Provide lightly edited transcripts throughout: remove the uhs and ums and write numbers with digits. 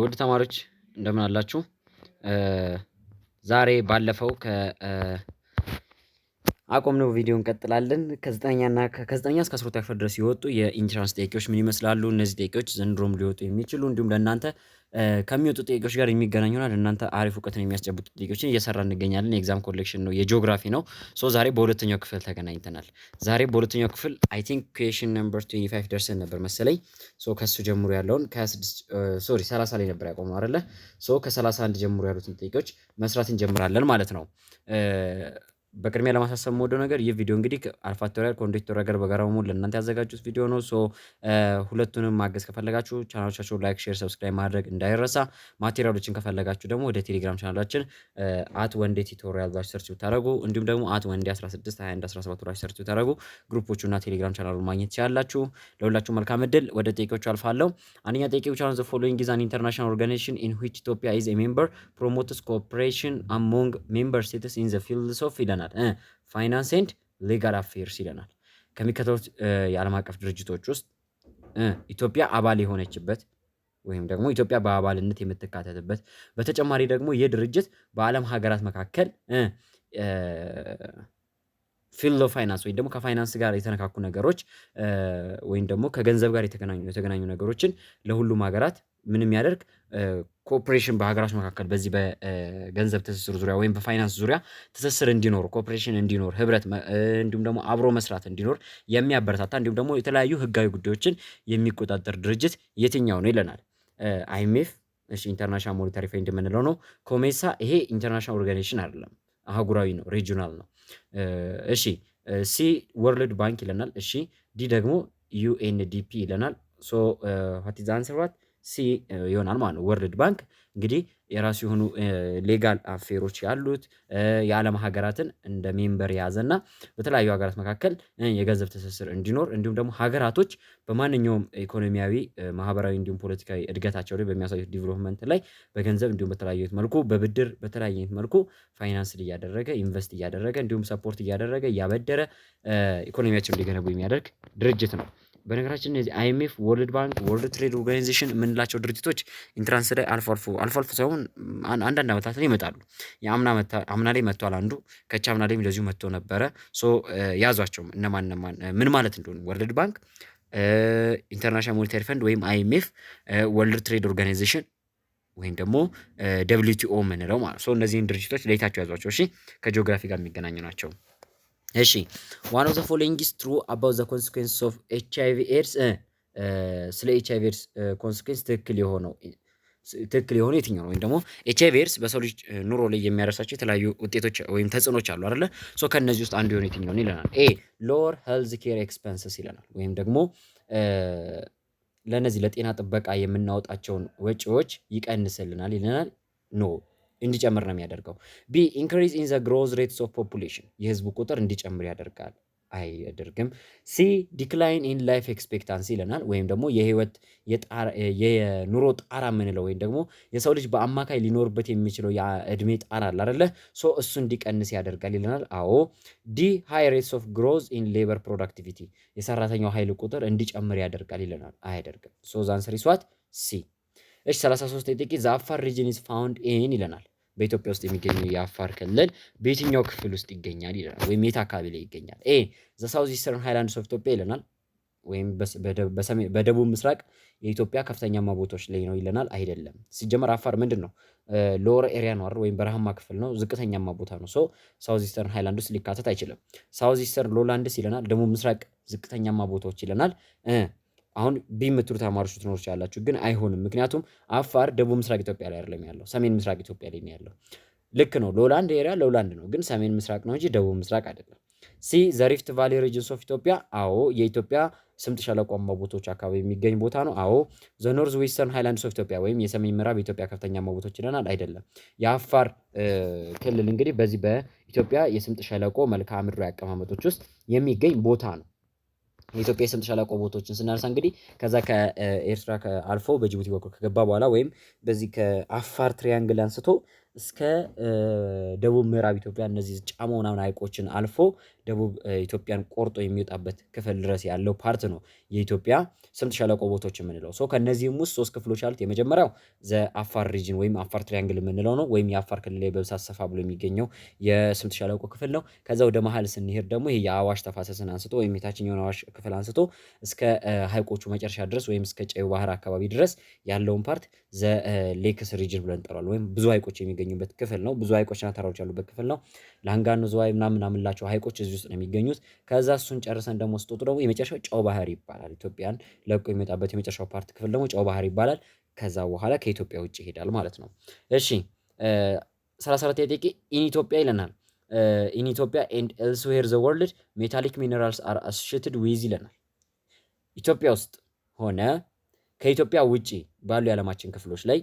ውድ ተማሪዎች፣ እንደምን አላችሁ? ዛሬ ባለፈው ከአቆምነው ቪዲዮ እንቀጥላለን። ከዘጠነኛ እና ከዘጠነኛ እስከ 12ኛ ክፍል ድረስ የወጡ የ entrance ጥያቄዎች ምን ይመስላሉ? እነዚህ ጥያቄዎች ዘንድሮም ሊወጡ የሚችሉ፣ እንዲሁም ለእናንተ ከሚወጡ ጥያቄዎች ጋር የሚገናኙና ለእናንተ አሪፍ እውቀትን የሚያስጨብጡ ጥያቄዎችን እየሰራን እንገኛለን። የ exam collection ነው፣ የጂኦግራፊ ነው። So ዛሬ በሁለተኛው ክፍል ተገናኝተናል። ዛሬ በሁለተኛው ክፍል I think question number 25 ደርሰን ነበር መሰለኝ። So ከሱ ጀምሮ ያለውን ከ26፣ sorry፣ 30 ላይ ነበር ያቆምነው አይደለ? So ከ31 ጀምሮ ያሉትን ጥያቄዎች መስራት እንጀምራለን ማለት ነው። በቅድሚያ ለማሳሰብ የምወደው ነገር ይህ ቪዲዮ እንግዲህ አልፋ ቱቶሪያል ከወንዶ ቱቶሪያል ጋር በጋራ በመሆን ለእናንተ ያዘጋጁት ቪዲዮ ነው። So ሁለቱንም ማገዝ ከፈለጋችሁ ቻናሎቻቸውን like፣ share፣ subscribe ማድረግ እንዳይረሳ። Material ኦችን ከፈለጋችሁ ደግሞ ወደ ቴሌግራም ቻናላችን @ወንዴ tutorial ብላችሁ search ብታደርጉ፣ እንዲሁም ደግሞ @ወንዴ 16 21 17 ብላችሁ search ብታደርጉ group ኦቹና ቴሌግራም ቻናሉን ማግኘት ትችላላችሁ። ለሁላችሁ መልካም እድል። ወደ ጥያቄዎቹ አልፋለሁ። አንደኛ ጥያቄ፣ which one of the following is an international organization in which Ethiopia is a member, promotes cooperation among member states in the fields of ይለናል፣ finance and legal affairs ይለናል። ከሚከተሉት የዓለም አቀፍ ድርጅቶች ውስጥ ኢትዮጵያ አባል የሆነችበት ወይም ደግሞ ኢትዮጵያ በአባልነት የምትካተትበት፣ በተጨማሪ ደግሞ ይህ ድርጅት በዓለም ሀገራት መካከል field of finance ወይም ደግሞ ከፋይናንስ ጋር የተነካኩ ነገሮች ወይም ደግሞ ከገንዘብ ጋር የተገናኙ ነገሮችን ለሁሉም ሀገራት ምን የሚያደርግ፣ cooperation በሀገራት መካከል በዚህ በገንዘብ ትስስር ዙሪያ ወይም በፋይናንስ ዙሪያ ትስስር እንዲኖር፣ cooperation እንዲኖር፣ ህብረት እንዲሁም ደግሞ አብሮ መስራት እንዲኖር የሚያበረታታ፣ እንዲሁም ደግሞ የተለያዩ ህጋዊ ጉዳዮችን የሚቆጣጠር ድርጅት የትኛው ነው ይለናል። IMF፣ እሺ፣ International Monetary Fund የምንለው ነው። ኮሜሳ፣ ይሄ international organization አይደለም፣ አህጉራዊ ነው፣ regional ነው። እሺ፣ C World Bank ይለናል። እሺ፣ D ደግሞ UNDP ይለናል። So what is answer? What? C ይሆናል ማለት ነው። World Bank እንግዲህ የራሱ የሆኑ legal affair ኦች ያሉት፣ የአለም ሀገራትን እንደ member የያዘ እና በተለያዩ ሀገራት መካከል የገንዘብ ትስስር እንዲኖር፣ እንዲሁም ደግሞ ሀገራቶች በማንኛውም ኢኮኖሚያዊ፣ ማህበራዊ እንዲሁም ፖለቲካዊ እድገታቸው ላይ በሚያሳዩት development ላይ በገንዘብ እንዲሁም በተለያየ መልኩ፣ በብድር፣ በተለያየ መልኩ ፋይናንስ እያደረገ፣ invest እያደረገ፣ እንዲሁም support እያደረገ፣ እያበደረ ኢኮኖሚያቸውን እንዲገነቡ የሚያደርግ ድርጅት ነው። በነገራችን እነዚህ IMF፣ World Bank፣ World Trade Organization የምንላቸው ድርጅቶች entrance ላይ አልፎ አልፎ፣ አልፎ አልፎ ሳይሆን አንዳንድ አመታት ላይ ይመጣሉ። የአምና አምና ላይ መጥቷል አንዱ፣ ከቻምና ላይም እንደዚሁ መጥቶ ነበረ። So ያዟቸው እነማን እነማን ምን ማለት እንደሆኑ፣ World Bank፣ International Monetary Fund ወይም IMF፣ World Trade Organization ወይም ደግሞ WTO የምንለው ማለት ነው። So እነዚህን ድርጅቶች ለይታቸው ያዟቸው፣ እሺ፣ ከጂኦግራፊ ጋር የሚገናኙ ናቸው። እሺ፣ one of the following is true about the consequence of HIV AIDS፣ ስለ HIV AIDS consequence ትክክል የሆነው የትኛው ነው? ወይም ደግሞ HIV AIDS በሰው ልጅ ኑሮ ላይ የሚያደርሳቸው የተለያዩ ውጤቶች ወይም ተጽዕኖች አሉ አይደለ? So ከእነዚህ ውስጥ አንዱ የሆነ የትኛው ነው ይለናል። A lower health care expenses ይለናል። ወይም ደግሞ ለነዚህ ለጤና ጥበቃ የምናወጣቸውን ወጪዎች ይቀንስልናል ይለናል። No፣ እንዲጨምር ነው የሚያደርገው። B increase in the growth rates of population፣ የህዝቡ ቁጥር እንዲጨምር ያደርጋል። አያደርግም። C decline in life expectancy ይለናል። ወይም ደግሞ የህይወት የኑሮ ጣራ የምንለው ወይም ደግሞ የሰው ልጅ በአማካይ ሊኖርበት የሚችለው የእድሜ ጣራ አለ አይደለ? So እሱ እንዲቀንስ ያደርጋል ይለናል። አዎ። D high rates of growth in labor productivity፣ የሰራተኛው ኃይል ቁጥር እንዲጨምር ያደርጋል ይለናል። አያደርግም። So the answer is what? C። እሺ፣ 33 ጥያቄ፣ the Afar region is found in ይለናል። በኢትዮጵያ ውስጥ የሚገኘው የአፋር ክልል በየትኛው ክፍል ውስጥ ይገኛል ይለናል። ወይም የት አካባቢ ላይ ይገኛል? A the south eastern highlands of Ethiopia ይለናል። ወይም በደቡብ ምስራቅ የኢትዮጵያ ከፍተኛማ ቦታዎች ላይ ነው ይለናል። አይደለም። ሲጀመር አፋር ምንድነው? Lower area ነው አይደል? ወይም በረሃማ ክፍል ነው፣ ዝቅተኛማ ቦታ ነው። So south eastern highland ውስጥ ሊካተት አይችልም። South eastern lowlands ይለናል። ደቡብ ምስራቅ ዝቅተኛማ ቦታዎች ይለናል። አሁን B የምትሉ ተማሪዎች ልትኖሩ ትችላላችሁ፣ ግን አይሆንም። ምክንያቱም አፋር ደቡብ ምስራቅ ኢትዮጵያ ላይ አይደለም ያለው፣ ሰሜን ምስራቅ ኢትዮጵያ ላይ ነው ያለው። ልክ ነው። Lowland area lowland ነው፣ ግን ሰሜን ምስራቅ ነው እንጂ ደቡብ ምስራቅ አይደለም። C the Rift Valley regions of Ethiopia፣ አዎ፣ የኢትዮጵያ ስምጥ ሸለቋማ ቦታዎች አካባቢ የሚገኝ ቦታ ነው። አዎ። The north western highlands of Ethiopia ወይም የሰሜን ምዕራብ የኢትዮጵያ ከፍተኛማ ቦታዎች ይለናል። አይደለም። የአፋር ክልል እንግዲህ በዚህ በኢትዮጵያ የስምጥ ሸለቆ መልክዓ ምድራዊ አቀማመጦች ውስጥ የሚገኝ ቦታ ነው። የኢትዮጵያ የስምጥ ሸለቆ ቦታዎችን ስናነሳ እንግዲህ ከዛ ከኤርትራ አልፎ በጅቡቲ በኩል ከገባ በኋላ ወይም በዚህ ከአፋር triangle አንስቶ እስከ ደቡብ ምዕራብ ኢትዮጵያ እነዚህ ጫሞ ምናምን ሀይቆችን አልፎ ደቡብ ኢትዮጵያን ቆርጦ የሚወጣበት ክፍል ድረስ ያለው part ነው የኢትዮጵያ ስምጥ ሸለቆ ቦታዎች የምንለው። So ከእነዚህም ውስጥ ሶስት ክፍሎች አሉት። የመጀመሪያው the Afar region ወይም Afar Triangle የምንለው ነው፣ ወይም የአፋር ክልል ላይ በብዛት ሰፋ ብሎ የሚገኘው የስምጥ ሸለቆ ክፍል ነው። ከዛ ወደ መሀል ስንሄድ ደግሞ ይሄ የአዋሽ ተፋሰስን አንስቶ ወይም የታችኛውን አዋሽ ክፍል አንስቶ እስከ ሀይቆቹ መጨረሻ ድረስ ወይም እስከ ጨው ባህር አካባቢ ድረስ ያለውን part the Lakes Region ብለን እንጠራዋለን። ወይም ብዙ ሀይቆች የሚገኙበት ክፍል ነው። ብዙ ሀይቆችና ተራሮች ያሉበት ክፍል ነው። ላንጋኖ፣ ዝዋይ ምናምን የምንላቸው ሀይቆች እዚህ ውስጥ ነው የሚገኙት። ከዛ እሱን ጨርሰን ደግሞ ስትወጡ ደግሞ የመጨረሻው ጨው ባህር ይባላል። ኢትዮጵያን ለቆ የሚወጣበት የመጨረሻው part ክፍል ደግሞ ጨው ባህር ይባላል። ከዛ በኋላ ከኢትዮጵያ ውጭ ይሄዳል ማለት ነው። እሺ፣ 34 ጥያቄ in Ethiopia ይለናል። In Ethiopia and elsewhere the world, metallic minerals are associated with ይለናል። ኢትዮጵያ ውስጥ ሆነ ከኢትዮጵያ ውጪ ባሉ የዓለማችን ክፍሎች ላይ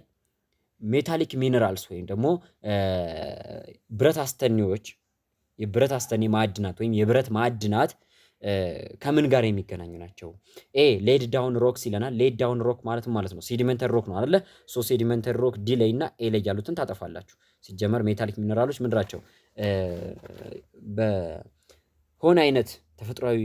metallic minerals ወይም ደግሞ ብረት አስተኔዎች፣ የብረት አስተኔ ማዕድናት ወይም የብረት ማዕድናት ከምን ጋር የሚገናኙ ናቸው? A, laid down rocks ይለናል። Laid down rock ማለት ማለት ነው sedimentary rock ነው አይደለ? So sedimentary rock D ላይ እና A ላይ ያሉትን ታጠፋላችሁ። ሲጀመር metallic mineral ኦች ምንድናቸው? በሆነ አይነት ተፈጥሯዊ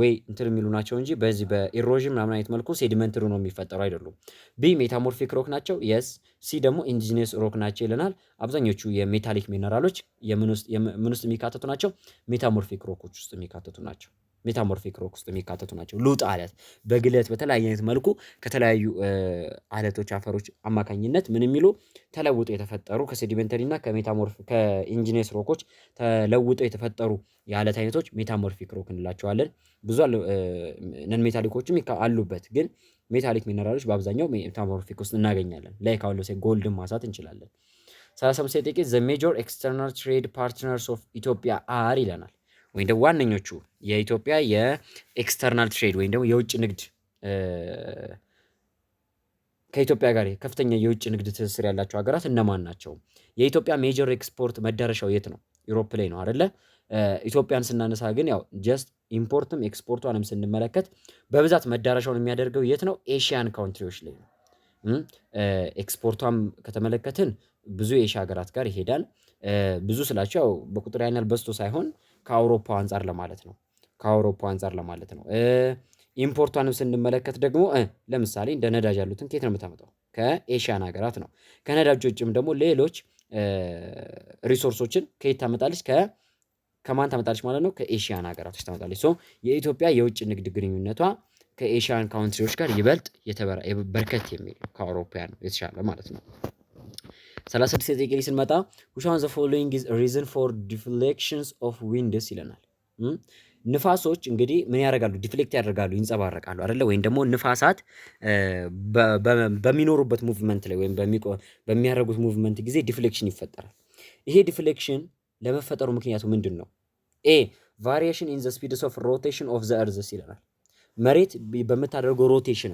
ወይ እንትን የሚሉ ናቸው እንጂ በዚህ በ erosion ምናምን አይነት መልኩ sedimentary ነው የሚፈጠሩ አይደሉም። B, metamorphic rock ናቸው። Yes. C ደግሞ igneous rock ናቸው ይለናል። አብዛኞቹ የ metallic mineral ኦች የምን ውስጥ የሚካተቱ ናቸው? Metamorphic rock ኦች ውስጥ የሚካተቱ ናቸው። Metamorphic rock ውስጥ የሚካተቱ ናቸው። ሉጥ አለት በግለት በተለያየ አይነት መልኩ ከተለያዩ አለቶች፣ አፈሮች አማካኝነት ምን የሚሉ ተለውጠው የተፈጠሩ፣ ከ sedimentary እና ከ metamorph ከ igneous rock ኦች ተለውጠው የተፈጠሩ የአለት አይነቶች metamorphic rock እንላቸዋለን። ብዙ non metallic ኦችም አሉበት፣ ግን metallic mineral ኦች በአብዛኛው metamorphic ውስጥ እናገኛለን። Like አሁን ለምሳሌ gold ን ማንሳት እንችላለን። 35 ጥያቄ the major external trade partners of Ethiopia are ይለናል። ወይም ደግሞ ዋነኞቹ የኢትዮጵያ የ external trade ወይም ደግሞ የውጭ ንግድ፣ ከኢትዮጵያ ጋር ከፍተኛ የውጭ ንግድ ትስስር ያላቸው ሀገራት እነማን ናቸው? የኢትዮጵያ major export መዳረሻው የት ነው? Europe ላይ ነው አይደለ? ኢትዮጵያን ስናነሳ ግን ያው just import ም export ኧንም ስንመለከት በብዛት መዳረሻውን የሚያደርገው የት ነው? Asian country ዎች ላይ ነው። ኤክስፖርቷም ከተመለከትን ብዙ የኤሽያ ሀገራት ጋር ይሄዳል። ብዙ ስላቸው ያው በቁጥር ያን ያህል በዝቶ ሳይሆን ከአውሮፓ አንፃር ለማለት ነው። ከአውሮፓ አንፃር ለማለት ነው። Import ኧንም ስንመለከት ደግሞ ለምሳሌ እንደ ነዳጅ ያሉትን ከየት ነው የምታመጣው? ከ Asian ሀገራት ነው። ከነዳጅ ውጭም ደግሞ ሌሎች resource ኦችን ከየት ታመጣለች? ከማን ታመጣለች ማለት ነው? ከ Asian ሀገራቶች ታመጣለች። So የኢትዮጵያ የውጭ ንግድ ግንኙነቷ ከ Asian country ዎች ጋር ይበልጥ በርከት የሚል፣ ከአውሮፓውያን የተሻለ ማለት ነው። 36 ጥያቄ ላይ ስንመጣ which one the following is reason for deflections of winds ይለናል። ንፋሶች እንግዲህ ምን ያደርጋሉ? Deflect ያደርጋሉ፣ ይንጸባረቃሉ አይደለ? ወይም ደግሞ ንፋሳት በሚኖሩበት movement ላይ ወይም በሚያደርጉት movement ጊዜ deflection ይፈጠራል። ይሄ deflection ለመፈጠሩ ምክንያቱ ምንድን ነው? A, variation in the speeds of rotation of the earth ይለናል። መሬት በምታደርገው rotation፣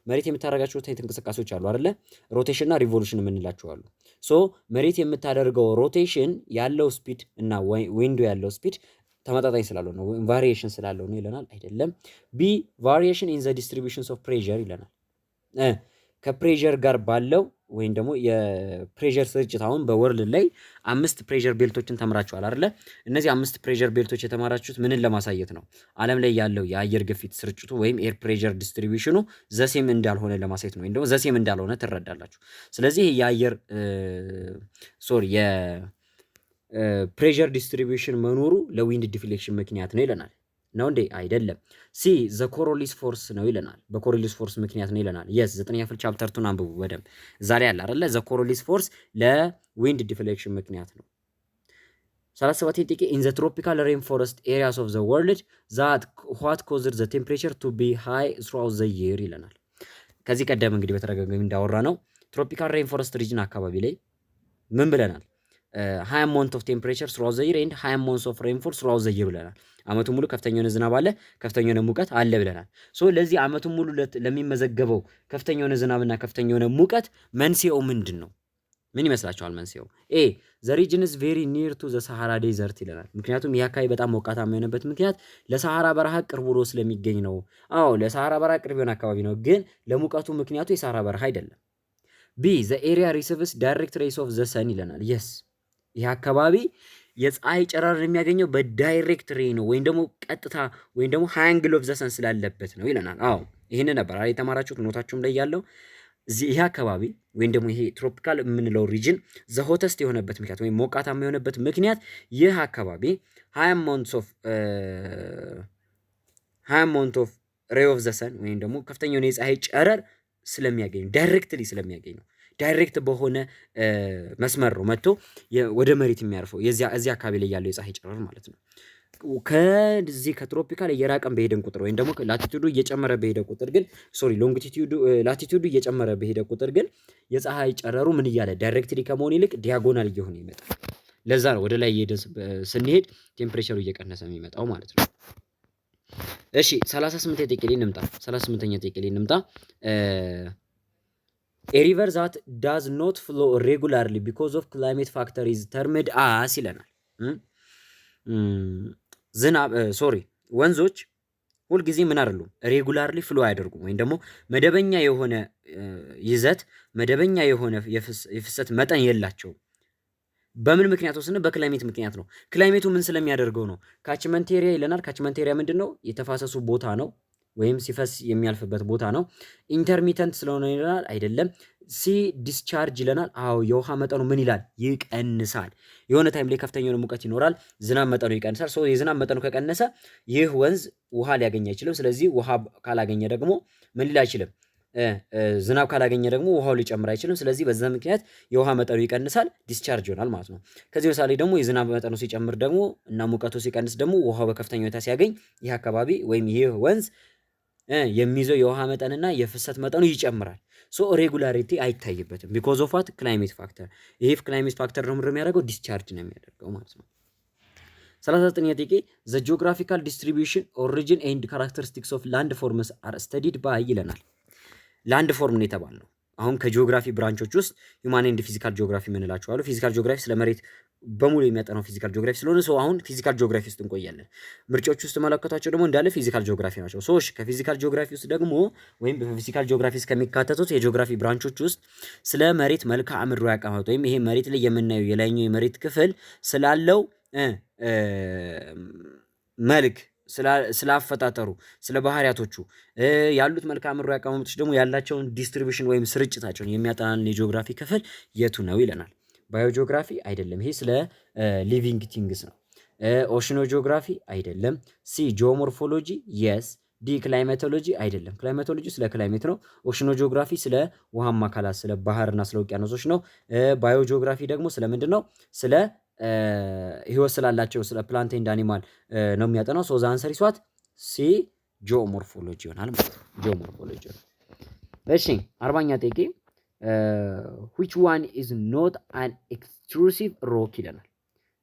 መሬት የምታደርጋቸው አይነት እንቅስቃሴዎች አሉ አይደለ? Rotation እና revolution የምንላቸው አሉ። So መሬት የምታደርገው rotation ያለው speed እና wind ኡ ያለው speed ተመጣጣኝ ስላልሆነ ነው ወይም variation ስላለው ነው ይለናል። አይደለም። B, variation in the distributions of pressure ይለናል። ከ pressure ጋር ባለው ወይም ደግሞ የ pressure ስርጭት፣ አሁን በ world ላይ አምስት pressure belt ኦችን ተምራችኋል አይደለ? እነዚህ አምስት pressure belt ኦች የተማራችሁት ምንን ለማሳየት ነው? ዓለም ላይ ያለው የአየር ግፊት ስርጭቱ ወይም air pressure distribution ኑ the same እንዳልሆነ ለማሳየት ነው፣ ወይም ደግሞ the same እንዳልሆነ ትረዳላችሁ። ስለዚህ የአየር፣ sorry፣ የ pressure distribution መኖሩ ለ wind deflection ምክንያት ነው ይለናል። ነው እንዴ? አይደለም። C, the Coriolis force ነው ይለናል። በ Coriolis force ምክንያት ነው ይለናል። Yes፣ ዘጠነኛ ክፍል chapter two ን አንብቡ በደንብ፣ እዛ ላይ ያለ አይደለ? The Coriolis force ለ wind deflection ምክንያት ነው። 37 ጥያቄ in the tropical rain forest areas of the world that what caused the temperature to be high throughout the year ይለናል። ከዚህ ቀደም እንግዲህ በተደጋጋሚ እንዳወራነው tropical rain forest region አካባቢ ላይ ምን ብለናል? High amount of temperature throughout the year and high amount of rainfall throughout the year ብለናል። አመቱን ሙሉ ከፍተኛ የሆነ ዝናብ አለ፣ ከፍተኛ የሆነ ሙቀት አለ ብለናል። So ለዚህ አመቱን ሙሉ ለሚመዘገበው ከፍተኛ የሆነ ዝናብና ከፍተኛ የሆነ ሙቀት መንስኤው ምንድን ነው? ምን ይመስላችኋል መንስኤው? A, the region is very near to the Sahara Desert ይለናል። ምክንያቱም ይህ አካባቢ በጣም ሞቃታማ የሆነበት ምክንያት ለሰሃራ በረሃ ቅርብ ሆኖ ስለሚገኝ ነው። አዎ፣ ለሰሃራ በረሃ ቅርብ የሆነ አካባቢ ነው፣ ግን ለሙቀቱ ምክንያቱ የሰሃራ በረሃ አይደለም። B, the area receives direct rays of the sun ይለናል። Yes, ይህ አካባቢ የፀሐይ ጨረር የሚያገኘው በ direct ray ነው ወይም ደግሞ ቀጥታ ወይም ደግሞ high angle of the sun ስላለበት ነው ይለናል። አዎ፣ ይህን ነበር አይደል የተማራችሁት note ኣችሁም ላይ ያለው። እዚህ ይሄ አካባቢ ወይም ደግሞ ይሄ tropical የምንለው region the hottest የሆነበት ምክንያት ወይም ሞቃታማ የሆነበት ምክንያት ይህ አካባቢ high amount of ray of the sun ወይም ደግሞ ከፍተኛውን የፀሐይ ጨረር ስለሚያገኝ፣ directly ስለሚያገኝ ነው። Direct በሆነ መስመር ነው መጥቶ ወደ መሬት የሚያርፈው እዚያ አካባቢ ላይ ያለው የፀሐይ ጨረር ማለት ነው። ከዚህ ከ tropical እየራቀን በሄደን ቁጥር ወይም ደግሞ latitude ኡ እየጨመረ በሄደ ቁጥር ግን፣ sorry, longitude ኡ፣ latitude ኡ እየጨመረ በሄደ ቁጥር ግን የፀሐይ ጨረሩ ምን እያለ directly ከመሆን ይልቅ diagonal እየሆነ ይመጣል። ለዛ ነው ወደ ላይ እየሄድን ስንሄድ temperature ኡ እየቀነሰ የሚመጣው ማለት ነው። እሺ፣ 38ኛ ጥያቄ ላይ እንምጣ። 38ኛ ጥያቄ ላይ እንምጣ። A river that does not flow regularly because of climate factor is termed as ይለናል። ዝናብ፣ sorry, ወንዞች ሁልጊዜ ምን አይደሉም፣ regularly flow አያደርጉም ወይም ደግሞ መደበኛ የሆነ ይዘት፣ መደበኛ የሆነ የፍሰት መጠን የላቸውም። በምን ምክንያት ስንል በ climate ምክንያት ነው። Climate ኡ ምን ስለሚያደርገው ነው? Catchment area ይለናል። Catchment area ምንድን ነው? የተፋሰሱ ቦታ ነው ወይም ሲፈስ የሚያልፍበት ቦታ ነው። Intermittent ስለሆነ ይለናል። አይደለም። C, discharge ይለናል። አዎ፣ የውሃ መጠኑ ምን ይላል? ይቀንሳል። የሆነ time ላይ ከፍተኛ የሆነ ሙቀት ይኖራል፣ ዝናብ መጠኑ ይቀንሳል። So የዝናብ መጠኑ ከቀነሰ ይህ ወንዝ ውሃ ሊያገኝ አይችልም። ስለዚህ ውሃ ካላገኘ ደግሞ ምን ሊል አይችልም? ዝናብ ካላገኘ ደግሞ ውሃው ሊጨምር አይችልም። ስለዚህ በዛ ምክንያት የውሃ መጠኑ ይቀንሳል፣ discharge ይሆናል ማለት ነው። ከዚህ በተጨማሪ ደግሞ የዝናብ መጠኑ ሲጨምር ደግሞ እና ሙቀቱ ሲቀንስ ደግሞ ውሃው በከፍተኛ ሁኔታ ሲያገኝ ይህ አካባቢ ወይም ይህ ወንዝ የሚይዘው የውሃ መጠንና የፍሰት መጠኑ ይጨምራል። So regularity አይታይበትም because of what? Climate factor። ይህ climate factor ነው የሚያደርገው፣ discharge ነው የሚያደርገው ማለት ነው። 39ኛ ጥያቄ፣ the geographical distribution, origin and characteristics of landforms are studied by ይለናል። Landform ነው የተባልነው። አሁን ከ geography branch ኦች ውስጥ human and physical geography የምንላቸው አሉ። Physical geography ስለ መሬት በሙሉ የሚያጠናው physical geography ስለሆነ so አሁን physical geography ውስጥ እንቆያለን። ምርጫዎች ውስጥ መለከቷቸው ደግሞ እንዳለ physical geography ናቸው። So ከ physical geography ውስጥ ደግሞ ወይም በ physical geography ውስጥ ከሚካተቱት የ geography branch ኦች ውስጥ ስለ መሬት መልክዓ ምድራዊ አቀማመጥ ወይም ይሄ መሬት ላይ የምናየው የላይኛው የመሬት ክፍል ስላለው መልክ፣ ስለ አፈጣጠሩ፣ ስለ ባህሪያቶቹ፣ ያሉት መልክዓ ምድራዊ አቀማመጦች ደግሞ ያላቸውን distribution ወይም ስርጭታቸውን የሚያጠናልን የጂኦግራፊ ክፍል የቱ ነው ይለናል። Biogeography አይደለም። ይሄ ስለ living things ነው። Oceanogeography አይደለም። C, geomorphology, yes። D, climatology አይደለም። Climatology ስለ climate ነው። Oceanogeography ስለ ውሃማ አካላት፣ ስለ ባህርና ስለ ውቅያኖሶች ነው። Biogeography ደግሞ ስለ ምንድን ነው? ስለ ህይወት ስላላቸው፣ ስለ plant and animal ነው የሚያጠናው። So the answer is what? C, geomorphology ይሆናል ማለት ነው። Geomorphology ይሆናል። እሺ፣ 40ኛ ጥያቄ፣ which one is not an extrusive rock ይለናል።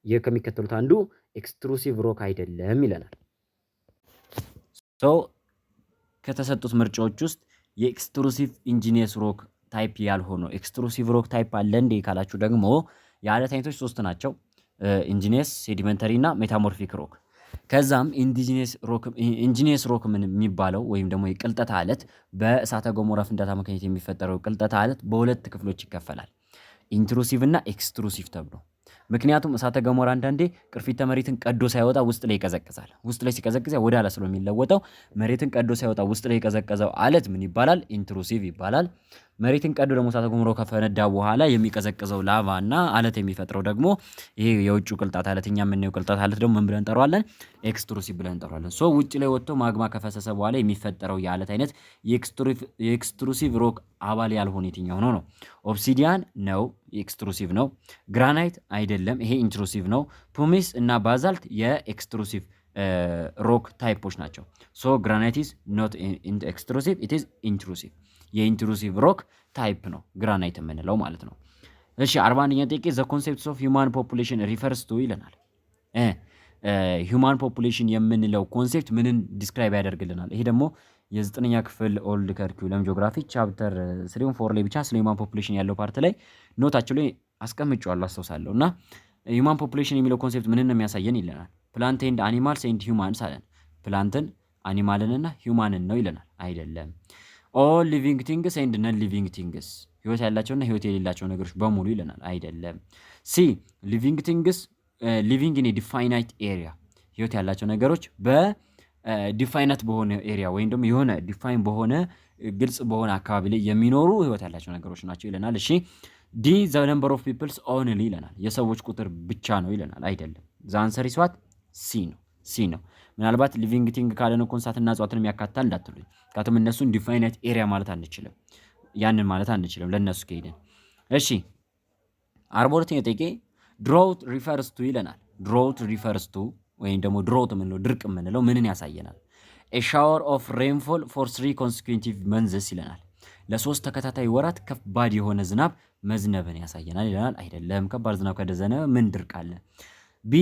ይህ ከሚከተሉት አንዱ extrusive rock አይደለም ይለናል። So ከተሰጡት ምርጫዎች ውስጥ የ extrusive igneous rock type ያልሆነው፣ extrusive rock type አለ እንዴ ካላችሁ ደግሞ የአለት አይነቶች ሶስት ናቸው። Igneous፣ sedimentary እና metamorphic rock። ከዛም igneous rock ምን የሚባለው ወይም ደግሞ የቅልጠት አለት፣ በእሳተ ገሞራ ፍንዳታ ምክንያት የሚፈጠረው ቅልጠት አለት በሁለት ክፍሎች ይከፈላል። Intrusive እና extrusive ተብሎ። ምክንያቱም እሳተ ገሞራ አንዳንዴ ቅርፊተ መሬትን ቀዶ ሳይወጣ ውስጥ ላይ ይቀዘቅዛል። ውስጥ ላይ ሲቀዘቅዝ ወደ አለት ስለሚለወጠው መሬትን ቀዶ ሳይወጣ ውስጥ ላይ የቀዘቀዘው አለት ምን ይባላል? Intrusive ይባላል። መሬትን ቀዶ ደግሞ እሳተ ገሞራው ከፈነዳ በኋላ የሚቀዘቅዘው ላቫ እና አለት የሚፈጥረው ደግሞ ይሄ የውጩ ቅልጣት አለት፣ እኛ የምናየው ቅልጣት አለት ደግሞ ምን ብለን እንጠራዋለን? Extrusive ብለን እንጠራዋለን። So ውጭ ላይ ወጥቶ magma ከፈሰሰ በኋላ የሚፈጠረው የአለት አይነት የ extrusive rock አባል ያልሆነ የትኛው ነው ነው? Obsidian ነው፣ extrusive ነው። Granite አይደለም፣ ይሄ intrusive ነው። Pumice እና basalt የ extrusive rock type ኦች ናቸው። So granite is not extrusive, it is intrusive። የ intrusive rock type ነው granite የምንለው ማለት ነው። እሺ፣ 41ኛ ጥያቄ፣ the concept of human population refers to ይለናል። Human population የምንለው concept ምንን describe ያደርግልናል? ይሄ ደግሞ የዘጠነኛ ክፍል old curriculum geography chapter 3, 4 ላይ ብቻ ስለ human population ያለው part ላይ note ኣችሁ ላይ አስቀምጬዋለሁ፣ አስታውሳለሁ። እና human population የሚለው concept ምንን ነው የሚያሳየን ይለናል። Plant and animals and humans አለን። Plant ን፣ animal ን እና human ን ነው ይለናል። አይደለም። All living things and non living things፣ ህይወት ያላቸው ነገሮች እና ህይወት የሌላቸው ነገሮች ህይወት ያላቸውና ህይወት የሌላቸው ነገሮች በሙሉ ይለናል። አይደለም። C living things living in definite area፣ ህይወት ያላቸው ነገሮች በ definite በሆነ area ወይም ደግሞ የሆነ define በሆነ፣ ግልጽ በሆነ አካባቢ ላይ የሚኖሩ ህይወት ያላቸው ነገሮች ናቸው ይለናል። እሺ፣ D the number of peoples only ይለናል። የሰዎች ቁጥር ብቻ ነው ይለናል። አይደለም። The answer is what? C ነው። C ነው። ምናልባት living thing ካለን እኮ እንስሳትና እጽዋትን ያካትታል እንዳትሉኝ። ምክንያቱም እነሱን definite area ማለት አንችልም። ያንን ማለት አንችልም ለእነሱ ከሄድን። እሺ፣ 42ኛ ጥያቄ drought refers to ይለናል። Drought refers to ወይም ደግሞ drought የምንለው፣ ድርቅ የምንለው ምንን ያሳየናል? A shower of rainfall for 3 consecutive months ይለናል። ለሶስት ተከታታይ ወራት ከባድ የሆነ ዝናብ መዝነብን ያሳየናል ይለናል። አይደለም። ከባድ ዝናብ ከዘነበ ምን ድርቅ አለ? B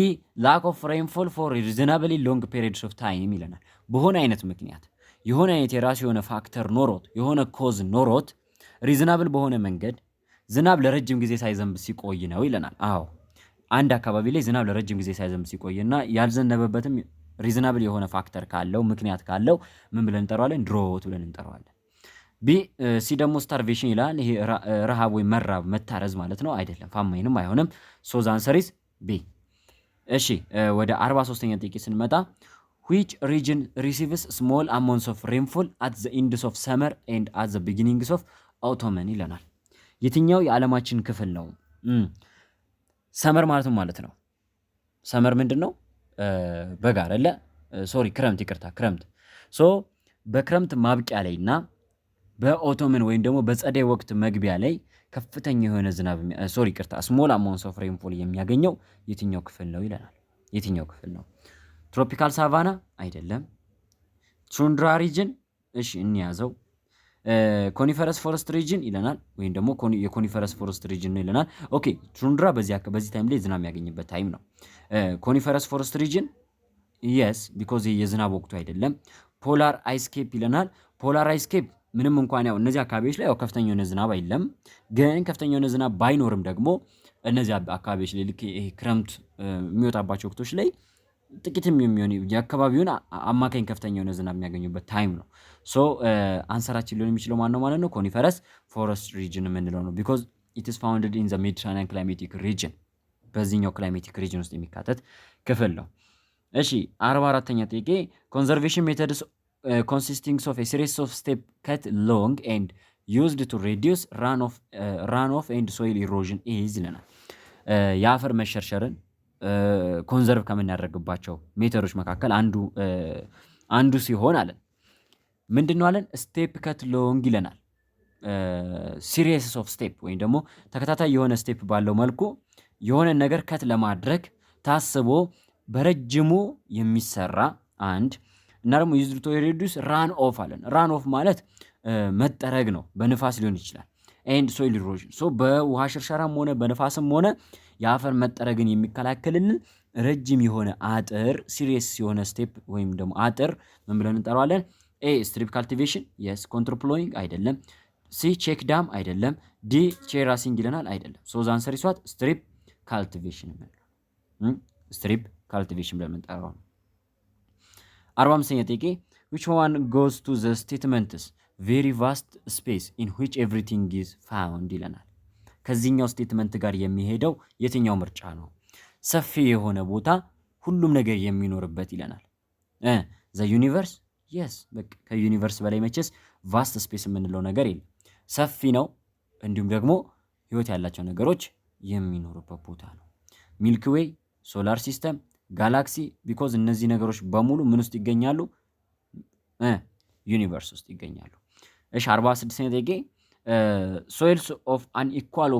lack of rainfall for reasonably long periods of time ይለናል። በሆነ አይነት ምክንያት፣ የሆነ አይነት የራሱ የሆነ factor ኖሮት፣ የሆነ cause ኖሮት፣ reasonable በሆነ መንገድ ዝናብ ለረጅም ጊዜ ሳይዘንብ ሲቆይ ነው ይለናል። አዎ፣ አንድ አካባቢ ላይ ዝናብ ለረጅም ጊዜ ሳይዘንብ ሲቆይ እና ያልዘነበበትም reasonable የሆነ factor ካለው፣ ምክንያት ካለው ምን ብለን እንጠራዋለን? Drought ብለን እንጠራዋለን። B C ደግሞ starvation ይላል። ይሄ ረሃብ ወይም መራብ፣ መታረዝ ማለት ነው። አይደለም፣ famine ም አይሆንም። So the answer is B። እሺ፣ ወደ 43ኛ ጥያቄ ስንመጣ which region receives small amounts of rainfall at the ends of summer and at the beginnings of autumn ይለናል። የትኛው የዓለማችን ክፍል ነው? Summer ማለት ማለት ነው። Summer ምንድን ነው? በጋ አይደለ? Sorry፣ ክረምት፣ ይቅርታ፣ ክረምት። So በክረምት ማብቂያ ላይ እና በ autumn ወይም ደግሞ በጸደይ ወቅት መግቢያ ላይ ከፍተኛ የሆነ ዝናብ፣ sorry፣ ይቅርታ፣ small amounts of rainfall የሚያገኘው የትኛው ክፍል ነው ይለናል። የትኛው ክፍል ነው? Tropical savanna አይደለም። Tundra region፣ እሺ እንያዘው። Coniferous forest region ይለናል፣ ወይም ደግሞ የ coniferous forest region ነው ይለናል። Okay፣ tundra በዚህ time ላይ ዝናብ የሚያገኝበት time ነው። Coniferous forest region, yes, because የዝናብ ወቅቱ አይደለም። Polar ice cap ይለናል። Polar ice cap ምንም እንኳን ያው እነዚህ አካባቢዎች ላይ ያው ከፍተኛ የሆነ ዝናብ አይለም፣ ግን ከፍተኛ የሆነ ዝናብ ባይኖርም ደግሞ እነዚህ አካባቢዎች ላይ ልክ ይሄ ክረምት የሚወጣባቸው ወቅቶች ላይ ጥቂትም የሚሆን የአካባቢውን አማካኝ ከፍተኛ የሆነ ዝናብ የሚያገኙበት time ነው። So answer ኣችን ሊሆን የሚችለው ማነው ማለት ነው? Coniferous forest region የምንለው ነው። Because it is founded in the Mediterranean climatic region፣ በዚህኛው climatic region ውስጥ የሚካተት ክፍል ነው። እሺ፣ 44ኛ ጥያቄ conservation methods consisting of series of step cut long and used to reduce runoff and soil erosion is ይለናል። የአፈር መሸርሸርን conserve ከምናደርግባቸው method ኦች መካከል አንዱ ሲሆን አለን፣ ምንድን ነው አለን? Step cut long ይለናል። Series of step ወይም ደግሞ ተከታታይ የሆነ step ባለው መልኩ የሆነ ነገር cut ለማድረግ ታስቦ በረጅሙ የሚሰራ አንድ እና ደግሞ used to reduce runoff አለን። Runoff ማለት መጠረግ ነው፣ በንፋስ ሊሆን ይችላል። And soil erosion፣ so በውሃ ሽርሸራም ሆነ በንፋስም ሆነ የአፈር መጠረግን የሚከላከልልን ረጅም የሆነ አጥር፣ series የሆነ step ወይም ደግሞ አጥር ምን ብለን እንጠራዋለን? A strip cultivation, yes። Contour plowing አይደለም። C check dam አይደለም። D terracing ይለናል፣ አይደለም። So the answer is what? Strip cultivation የምንለው፣ strip cultivation ብለን የምንጠራው ነው። 45ኛ ጥያቄ which one goes to the statements "very vast space in which everything is found" ይለናል። ከዚህኛው statement ጋር የሚሄደው የትኛው ምርጫ ነው? ሰፊ የሆነ ቦታ፣ ሁሉም ነገር የሚኖርበት ይለናል። The universe, yes። በቃ ከ universe በላይ መቼስ vast space የምንለው ነገር የለም። ሰፊ ነው፣ እንዲሁም ደግሞ ህይወት ያላቸው ነገሮች የሚኖሩበት ቦታ ነው። Milky Way፣ solar system፣ galaxy፣ because እነዚህ ነገሮች በሙሉ ምን ውስጥ ይገኛሉ? Universe ውስጥ ይገኛሉ። እሺ፣ 46ኛ ጥያቄ soils of unequal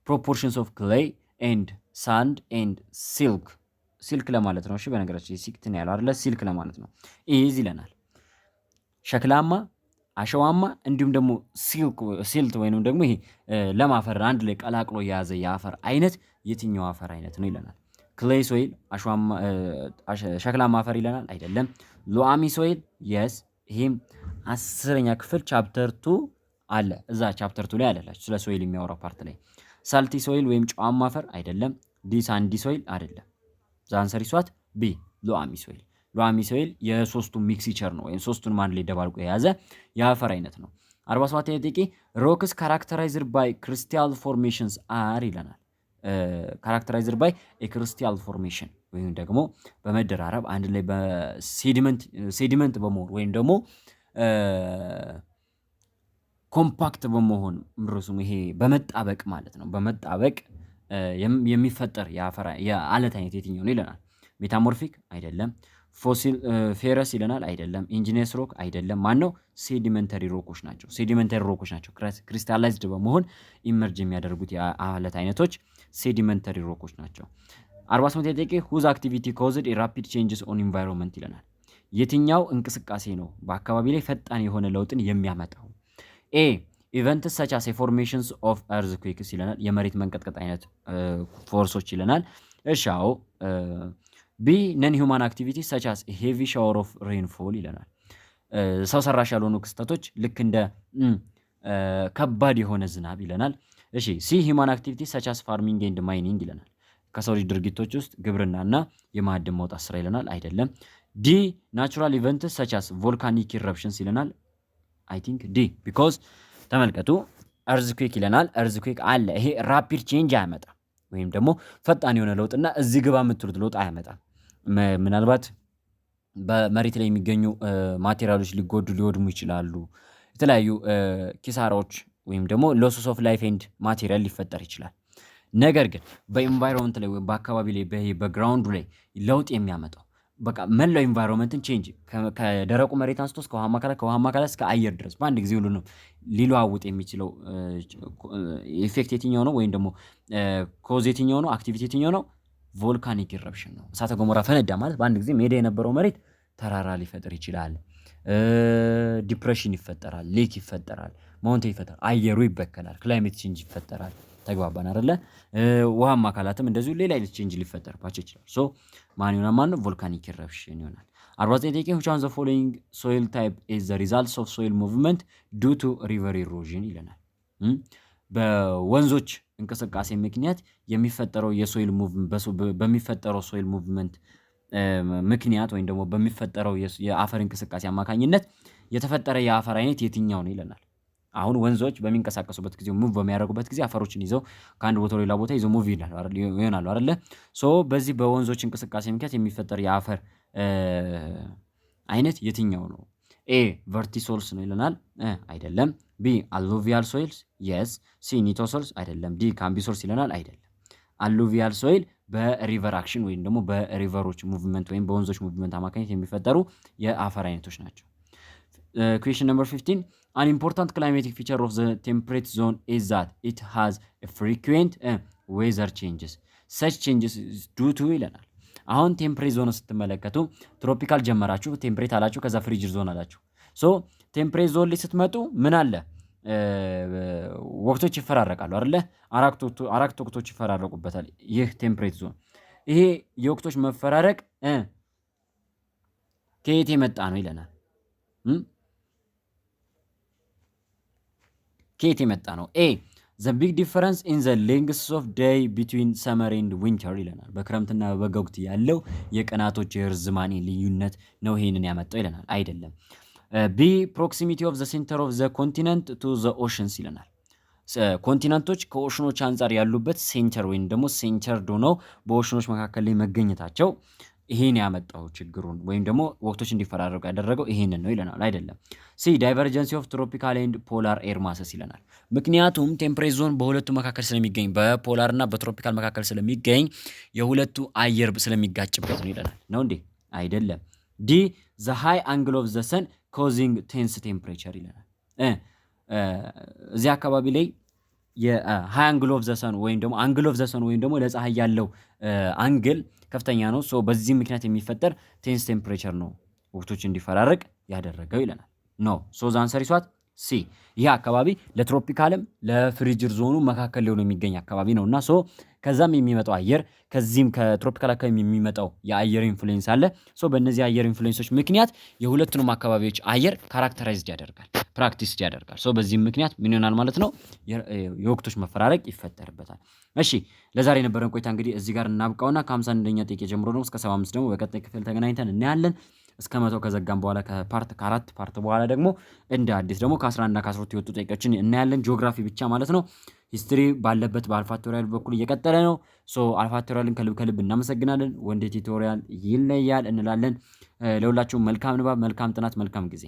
proportions of clay and sand and silk፣ silk ለማለት ነው። እሺ፣ በነገራችን silt ነው ያለው አይደለ? Silk ለማለት ነው። Is ይለናል። ሸክላማ፣ አሸዋማ እንዲሁም ደግሞ silt ወይንም ደግሞ ይሄ ለም አፈር አንድ ላይ ቀላቅሎ የያዘ የአፈር አይነት የትኛው አፈር አይነት ነው ይለናል። Clay soil አሸዋማ፣ ሸክላማ አፈር ይለናል። አይደለም። Loamy soil, yes። ይሄም 10ኛ ክፍል chapter 2 አለ፣ እዛ chapter 2 ላይ አለላችሁ ስለ soil የሚያወራው part ላይ። Salty soil ወይም ጨዋማ አፈር አይደለም። D sandy soil አይደለም። The answer is what? B loamy soil። Loamy soil የሶስቱ mixture ነው ወይም ሶስቱንም አንድ ላይ ደባልቆ የያዘ የአፈር አይነት ነው። 47ኛ ጥያቄ rocks characterized by crystal formations are ይለናል። Characterized by የ crystal formation ወይም ደግሞ በመደራረብ አንድ ላይ በ sediment በመሆን ወይም ደግሞ compact በመሆን ምሮሱም ይሄ በመጣበቅ ማለት ነው። በመጣበቅ የሚፈጠር የአፈር የአለት አይነት የትኛው ነው ይለናል። Metamorphic አይደለም። Fossiliferous ይለናል፣ አይደለም። Igneous rock አይደለም። ማን ነው? Sedimentary rock ኦች ናቸው። Sedimentary rock ኦች ናቸው። Crystallized በመሆን emerge የሚያደርጉት የአለት አይነቶች sedimentary rock ኦች ናቸው። 48 ጥያቄ whose activity caused rapid changes on environment ይለናል። የትኛው እንቅስቃሴ ነው በአካባቢ ላይ ፈጣን የሆነ ለውጥን የሚያመጣው? A events such as formations of earthquakes ይለናል። የመሬት መንቀጥቀጥ አይነት force ኦች ይለናል። እሺ አዎ። B non human activity such as heavy shower of rainfall ይለናል። ሰው ሰራሽ ያልሆኑ ክስተቶች ልክ እንደ ከባድ የሆነ ዝናብ ይለናል። እሺ C human activity such as farming and mining ይለናል። ከሰው ልጅ ድርጊቶች ውስጥ ግብርናና የማዕድን ማውጣት ስራ ይለናል። አይደለም። D natural events such as volcanic eruptions ይለናል። I think D because ተመልከቱ earthquake ይለናል። Earthquake አለ። ይሄ rapid change አያመጣም፣ ወይም ደግሞ ፈጣን የሆነ ለውጥና እዚህ ግባ የምትሉት ለውጥ አያመጣም። ምናልባት በመሬት ላይ የሚገኙ material ኦች ሊጎዱ ሊወድሙ ይችላሉ። የተለያዩ ኪሳራዎች ወይም ደግሞ losses of life and material ሊፈጠር ይችላል። ነገር ግን በ environment ላይ ወይም በአካባቢ ላይ በ ground ኡ ላይ ለውጥ የሚያመጣው በቃ መላው environment ን change ከደረቁ መሬት አንስቶ እስከ ውሃማ አካላት፣ ከውሃማ አካላት እስከ አየር ድረስ በአንድ ጊዜ ሁሉንም ሊለዋውጥ የሚችለው effect የትኛው ነው? ወይም ደግሞ cause የትኛው ነው? Activity የትኛው ነው? Volcanic eruption ነው። እሳተ ገሞራ ፈነዳ ማለት በአንድ ጊዜ ሜዳ የነበረው መሬት ተራራ ሊፈጥር ይችላል። Depression ይፈጠራል፣ lake ይፈጠራል፣ mountain ይፈጠራል፣ አየሩ ይበከላል፣ climate change ይፈጠራል። ተግባባን አይደለ? ውሃማ አካላትም እንደዚሁ ሌላ አይነት change ሊፈጠርባቸው ይችላል። So ማን ይሆናል ማለት ነው? Volcanic eruption ይሆናል። 49 ጥያቄ which one the following soil type is the results of soil movement due to river erosion ይለናል። በወንዞች እንቅስቃሴ ምክንያት የሚፈጠረው የ soil በሚፈጠረው soil movement ምክንያት ወይም ደግሞ በሚፈጠረው የአፈር እንቅስቃሴ አማካኝነት የተፈጠረ የአፈር አይነት የትኛው ነው ይለናል። አሁን ወንዞች በሚንቀሳቀሱበት ጊዜ፣ move በሚያደርጉበት ጊዜ አፈሮችን ይዘው ከአንድ ቦታ ሌላ ቦታ ይዘው move ይሆናሉ አይደለ? So በዚህ በወንዞች እንቅስቃሴ ምክንያት የሚፈጠር የአፈር አይነት የትኛው ነው? A vertisols ነው ይለናል። አይደለም። B alluvial soils yes። C nitosols አይደለም። D cambisols ይለናል። አይደለም። Alluvial soil በ river action ወይም ደግሞ በ river ኦች movement ወይም በወንዞች movement አማካኝነት የሚፈጠሩ የአፈር አይነቶች ናቸው። Question number 15 an important climatic feature of the temperate zone is that it has frequent weather changes, such changes due to ይለናል። አሁን temperate zone ስትመለከቱ tropical ጀመራችሁ፣ temperate አላችሁ፣ ከዛ frigid zone አላችሁ። So temperate zone ላይ ስትመጡ ምን አለ? ወቅቶች ይፈራረቃሉ አይደለ? አራት ወቅቶች ይፈራረቁበታል። ይህ temperate zone ይሄ የወቅቶች መፈራረቅ ከየት የመጣ ነው ይለናል። ከየት የመጣ ነው? A the big difference in the lengths of day between summer and winter ይለናል። በክረምትና በበጋ ወቅት ያለው የቀናቶች የርዝማኔ ልዩነት ነው ይሄንን ያመጣው ይለናል። አይደለም። B proximity of the center of the continent to the oceans ይለናል። Continent ኦች ከ ocean ኦች አንጻር ያሉበት center ወይም ደግሞ centered ሆነው በ ocean ኦች መካከል ላይ መገኘታቸው ይሄን ያመጣው ችግሩን ወይም ደግሞ ወቅቶች እንዲፈራረቁ ያደረገው ይሄንን ነው ይለናል። አይደለም። C divergency of tropical and polar air masses ይለናል። ምክንያቱም temperate zone በሁለቱ መካከል ስለሚገኝ፣ በ polar እና በ tropical መካከል ስለሚገኝ የሁለቱ አየር ስለሚጋጭበት ነው ይለናል። ነው እንዴ? አይደለም። D the high angle of the sun causing tense temperature ይለናል። እዚህ አካባቢ ላይ የ high angle of the sun ወይም ደግሞ angle of the sun ወይም ደግሞ ለፀሐይ ያለው angle ከፍተኛ ነው። So በዚህ ምክንያት የሚፈጠር tense temperature ነው ወቅቶች እንዲፈራረቅ ያደረገው ይለናል። No, so the answer is what? C። ይህ አካባቢ ለትሮፒካልም ለፍሪጅር ዞኑ መካከል ሊሆኑ የሚገኝ አካባቢ ነው እና so ከዛም የሚመጣው አየር ከዚህም ከ tropical አካባቢ የሚመጣው የአየር influence አለ። So በእነዚህ የአየር influence ኦች ምክንያት የሁለቱንም አካባቢዎች አየር characterized ያደርጋል፣ practiced ያደርጋል። So በዚህም ምክንያት ምን ይሆናል ማለት ነው? የወቅቶች መፈራረቅ ይፈጠርበታል። እሺ፣ ለዛሬ የነበረን ቆይታ እንግዲህ እዚህ ጋር እናብቃውና ከ51ኛ ጥያቄ ጀምሮ ነው እስከ 75 ደግሞ በቀጣይ ክፍል ተገናኝተን እናያለን። እስከ 100 ከዘጋን በኋላ ከ part ከአራት part በኋላ ደግሞ እንደ አዲስ ደግሞ ከ11 እና ከ12 የወጡ ጥያቄዎችን እናያለን። ጂኦግራፊ ብቻ ማለት ነው። History ባለበት በአልፋ tutorial በኩል እየቀጠለ ነው። So አልፋ tutorial ን ከልብ ከልብ እናመሰግናለን። ወንዴ tutorial ይለያል እንላለን። ለሁላችሁም መልካም ንባብ፣ መልካም ጥናት፣ መልካም ጊዜ።